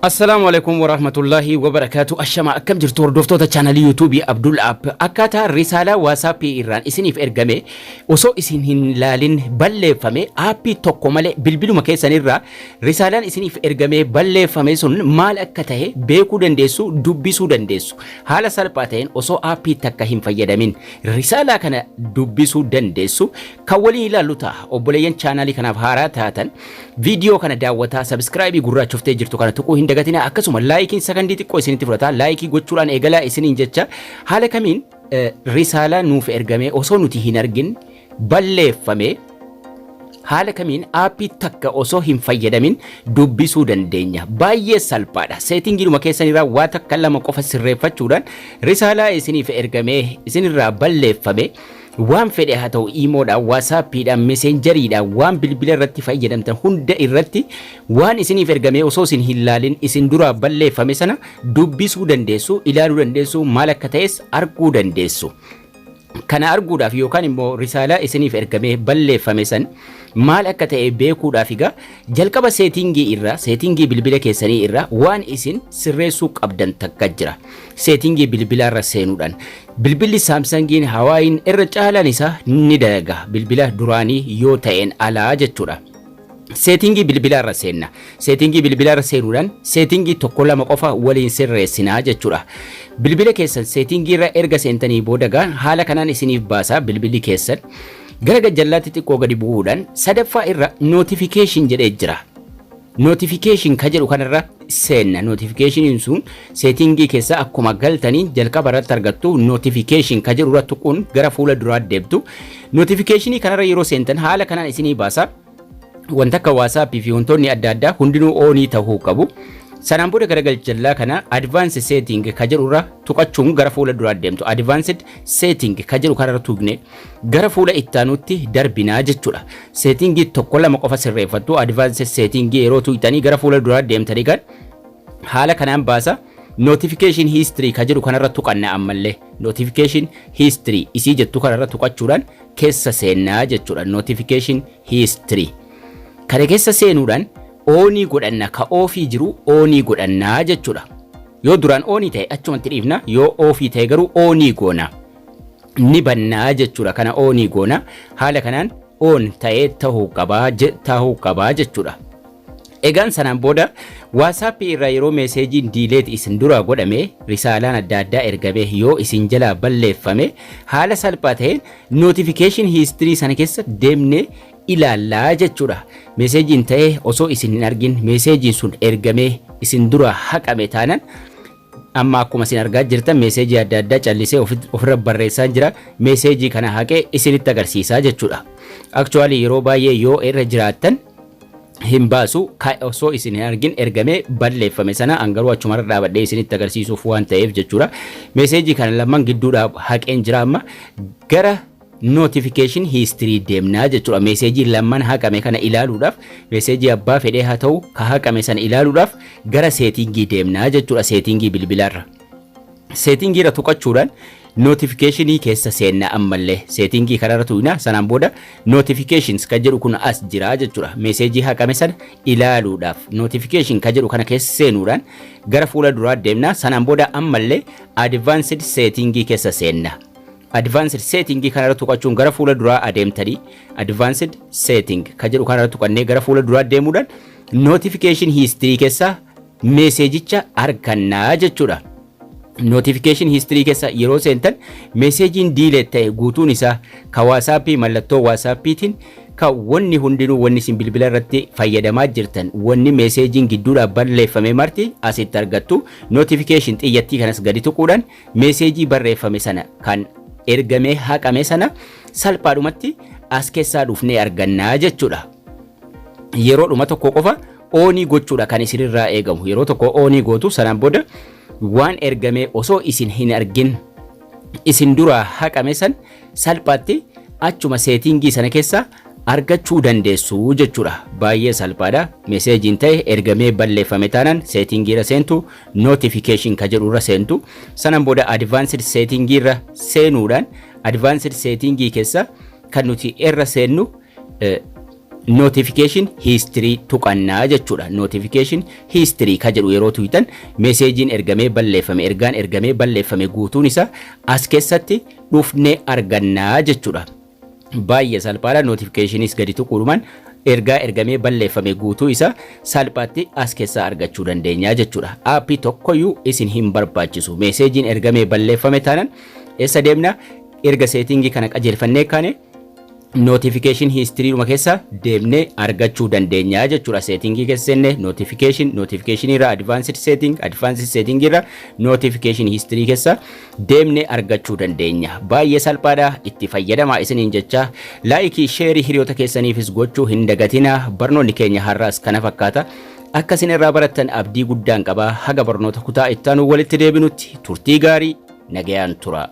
Assalaamu alaikum warahmatullahi wabarakaatu. Ashama, akkam jirtu hordoftoota chaanalii yuutuubii Abdul App? Akkaataa risaalaa waasaappii irraan isiniif ergame osoo isin hin laalin balleeffame, aappii tokko malee bilbiluma keessanirraa risaalaan isiniif ergame balleeffame sun maal akka ta'e beekuu dandeessu, dubbisuu dandeessu. Haala salphaa ta'een osoo aappii takka hin fayyadamin risaalaa kana dubbisuu dandeessu kan waliin ilaallu ta'a. Obboleeyyan chaanalii kanaaf haaraa taatan viidiyoo kana daawwataa subscribe gurraachoftee jirtu kana tuquu hin dagatinaa. Akkasuma likeiin sakandii xiqqoo isinitti fudhata, like gochuudhaan eegalaa isiniin jecha. Haala kamiin risaalaa nuuf ergame osoo nuti hin argin balleeffame, haala kamiin aappii takka osoo hin fayyadamin dubbisuu dandeenya? Baay'ee salphaadha. Settingiidhuma keessanirraa waa takka lama qofa sirreeffachuudhaan risaalaa isiniif ergamee isinirraa balleeffame, waan fedhe haa ta'u, iimoodhaan, waasaappiidhaan, messenjeriidhaan, waan bilbila irratti fayyadamtan hunda irratti waan isiniif ergamee osoo isin hin laalin isin duraa balleeffame sana dubbisuu dandeessu, ilaaluu dandeessu, maal akka ta'es arguu dandeessu. Kana arguudhaaf yookaan immoo risaalaa isiniif ergamee balleeffame san maal akka ta'e beekuudhaaf, egaa jalqaba settingii irraa, settingii bilbila keessanii irraa waan isin sirreessuu qabdan takka jira. Settingii bilbilaa irra seenuudhaan bilbilli Saamsangiin, Hawaayiin irra caalaan isaa ni dalaga, bilbila duraanii yoo ta'een alaa jechuudha. Settingii bilbilaa irra seenna. Settingii bilbilaa irra seenuudhaan settingii tokko lama qofa waliin sirreessinaa jechuudha. Bilbila keessan settingii irra erga seentanii booda gaa haala kanaan isiniif baasaa bilbilli keessan. Gara gajjallaatti xiqqoo gadi bu'uudhaan sadaffaa irra notification jedhee jira. Notification ka jedhu kanarra seenna. Notificationiin sun settingii keessa akkuma galtanii jalqaba irratti argattu. Notification ka jedhu irra tuquun gara fuula duraa deemtu. Notificationii kanarra yeroo seentan haala kanaan isinii baasa. Wanta akka waasaappii fi wantoonni adda addaa hundinuu on ta'uu qabu. Sanaan booda gara gajjallaa kana advanced setting ka jedhu irra tuqachuun gara fuula duraa deemtu. Advanced setting ka jedhu kanarra tuqne gara fuula ittaanutti darbinaa jechuudha. Settingii tokko lama qofa sirreeffattu. Advanced setting yeroo tuqxanii gara fuula duraa deemtanii kan haala kanaan baasa. Notification history ka jedhu kanarra tuqanna. Ammallee notification history isii jettu kanarra tuqachuudhaan keessa seennaa jechuudha. Notification history kana keessa seenuudhaan on godhanna. Ka off jiru on godhannaa jechuudha. Yoo duraan on ta'e achumatti dhiifna, yoo off ta'e garuu on goona, ni bannaa jechuudha. Kana on goona. Haala kanaan on ta'ee tahuu qabaa jechuudha. Egaan sanaan booda waasaappii irraa yeroo messageiin delete isin dura godhame, risaalaan adda addaa ergame yoo isin jalaa balleeffame, haala salphaa ta'een notification history sana keessa deemnee ilaallaa jechuudha. Messageiin ta'ee osoo isin hin argin messageiin sun ergamee isin dura haqame taanaan, amma akkuma isin argaa jirtan message adda addaa callisee ofirra barreessaa jira. Message kana haqee isinitti agarsiisaa jechuudha. Actually yeroo baay'ee yoo irra jiraattan hin baasu osoo isin hin argin ergamee balleeffame sana. An garuu achumarra dhaabadhee isinitti agarsiisuuf waan ta'eef jechuudha. Message kana lamaan gidduudhaa haqeen jira. Amma gara notification history deemnaa jechuudha. Message lamaan haqame kana ilaaluudhaaf, message abbaa fedhee haa ta'u ka haqame sana ilaaluudhaaf gara settingii deemnaa jechuudha, settingii bilbilaarra. Settingii irra tuqachuudhaan notificationii keessa seenna. Ammallee settingii kanarra tuqna. Sanaan booda notifications kan jedhu kun as jira jechuudha. Message haqame sana ilaaluudhaaf notification kan jedhu kana keessa seenuudhaan gara fuula duraa deemna. Sanaan booda ammallee advanced settingii keessa seenna. Advanced settingii kanarra tuqachuun gara fuula duraa adeemtanii advanced setting kan jedhu kanarra tuqannee gara fuula duraa deemuudhaan notification history keessa messageicha argannaa jechuudha. Notification history keessa yeroo seentan messageiin delete ta'e guutuun isaa ka waasaappii, mallattoo waasaappiitiin ka wanni hundinuu, wanni isin bilbila irratti fayyadamaa jirtan, wanni messageiin gidduudhaa barreeffame marti asitti argattu. Notification xiyyattii kanas gadi tuquudhaan message barreeffame sana, kan ergamee haqame sana salphaadhumatti as keessaa dhufnee argannaa jechuudha. Yeroo dhuma tokko qofa on gochuudha kan isinirraa eegamu. Yeroo tokko on gootu. Sanaan booda waan ergamee osoo isin hin argin isin duraa haqame san salphaatti achuma settingii sana keessa argachuu dandeessu jechuudha. Baay'ee salphaadha. Messageiin ta'e ergamee balleeffame taanaan settingii irra seentu, notification ka jedhu irra seentu. Sanaan booda advanced settingii irra seenuudhaan advanced settingii keessa kan nuti irra seennu Notification history tuqannaa jechuudha. Notification history ka jedhu yeroo tuqxan, meeseejiin ergamee balleeffame, ergaan ergamee balleeffame guutuun isaa as keessatti dhufnee argannaa jechuudha. Baay'ee salphaadha. Notificationis gadi tuquudhumaan ergaa ergamee balleeffame guutuu isaa salphaatti as keessaa argachuu dandeenya jechuudha. Aappii tokkoyyuu isin hin barbaachisu. Meeseejiin ergamee balleeffame taanaan eessa deemna? Erga settingii kana qajeelfannee kaane, notification history dhuma keessa deemnee argachuu dandeenya jechuudha. Settingii keessa seenne, notification, notification irra advanced setting, advanced setting irra notification history keessa deemnee argachuu dandeenya. Baay'ee salphaadha, itti fayyadamaa isiniin jecha. Likeii, shareii hiriyoota keessaniifis gochuu hin dagatina. Barnoonni keenya har'aas kana fakkaata. Akka isin irraa barattan abdii guddaan qaba. Haga barnoota kutaa ittaanuu walitti deebinutti turtii gaarii, nagayaan tura.